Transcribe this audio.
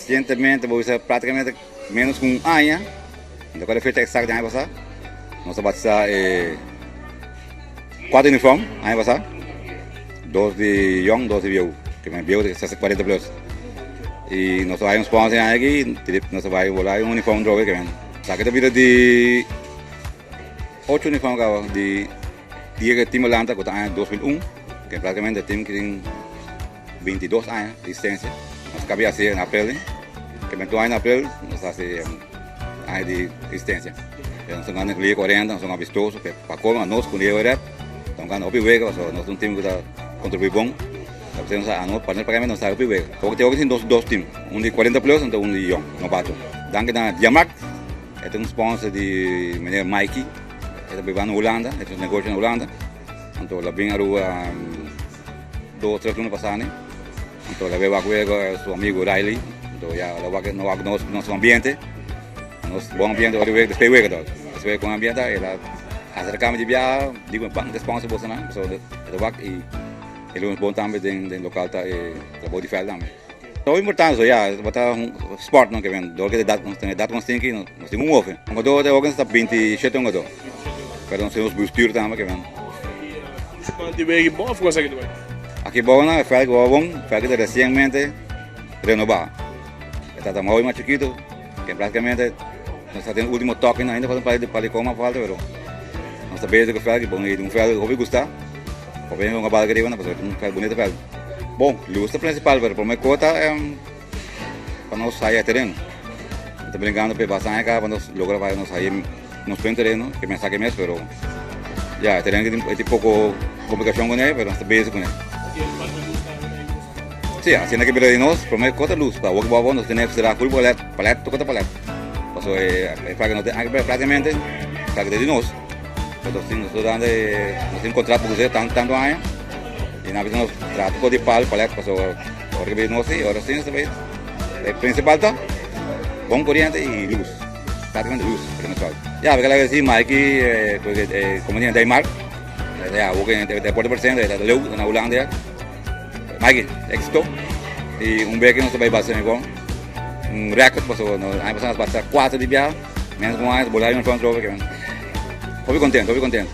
Resientemente, bo bisa práktikamente ménos ku un aña, no ta kòrda e fecha eksakto di aña pasá, nos a batisá e kuater uniform aña pasá, dos di yòn, dos di bieu, ke men bieu ta sesenta kuarenta plus. I nos a bai un sponsor e aña aki, nos a bai bola un uniform drobe ke men. Esaki ta bira di ocho uniform kaba di dia ku e tim a lanta ku ta aña 2001, ke práktikamente e tim ki tin 22 aña di existencia. Nos cambia haci en april, que men aña en april nos haci aña di existencia. Nos gana Liga 40, nos gana vistoso, que pa colmo nos con Liga Red, nos gana hopi wega, so nos un team cu ta contribui bon. Nos a nos pa nos nos hopi wega. Porque te tin dos team, un di 40 plus en un di young, novato. Danki na Diamac, e ta un sponsor di meneer Mikey, e ta biba na Hulanda, e ta un negocio na Hulanda. Anto la bin Aruba dos tres luna pasá ne. Anto la beba ku su amigo Riley. Anto ya la wak no wak nos nos ambiente. Nos bon ambiente ora wek despues wek to. Despues con ambiente el a acercame di bia digo ban te sponsor boso nan. So el wak y el un bon tambe den den local ta e trabou di veld tambe. So importante so ya bata sport no ke ven dor ke edat nos tin edat nos tin ki nos tin un move. Un jugador de hogan sta 27 un jugador. Pero nos tin nos bestuur tambe ke ven. Di wegi bon of cosa ki ta bai? Aki bou nan e veld ku bon, veld ta resienmente renobá. E ta hopi mas chikitu, ke práktikamente nos ta den último toke ainda falta un par di par di koma falta pero nos ta bezig ku e veld ki bon i un veld ku hopi gusta. Hopi hende hunga bal riba nan pasobra ta un veld bunito veld. Bon, lus ta prinsipal pero prome kos ta pa nos haya tereno. Nos ta brinkando p'e basta aña kaba pa nos logra pa nos haya nos buen tereno ke mester aki mes pero ya e tereno tin tin poko komplikashon kuné pero nos ta bezig kuné. Si asina ke bira di nos prome kos ta lus pa awor ku bo nos tene sera ful palet palet tur kos ta palet pasobra e e plaka no tin praktikamente plaka ta di nos pero nos tin nos ta dando nos tin kontrato ku esei tantu aña i nan a bisa nos traha tur kos di pal palet pasobra ora ke bira di nos si ora si nos ta bai e prinsipal ta bon koriente i lus. Prácticamente luz, lo que nos falta. Ya, porque la que sí, Mikey, porque como tiene Denmark, ya, porque de deporte por ciento, de leu, na Holanda, Mikey, éxito. Y un vez que nos va a pasar un récord, pasó, no, año pasado nos pasó cuatro de viaje, menos como años, volar en el front row, que, hopi contento, hopi contento.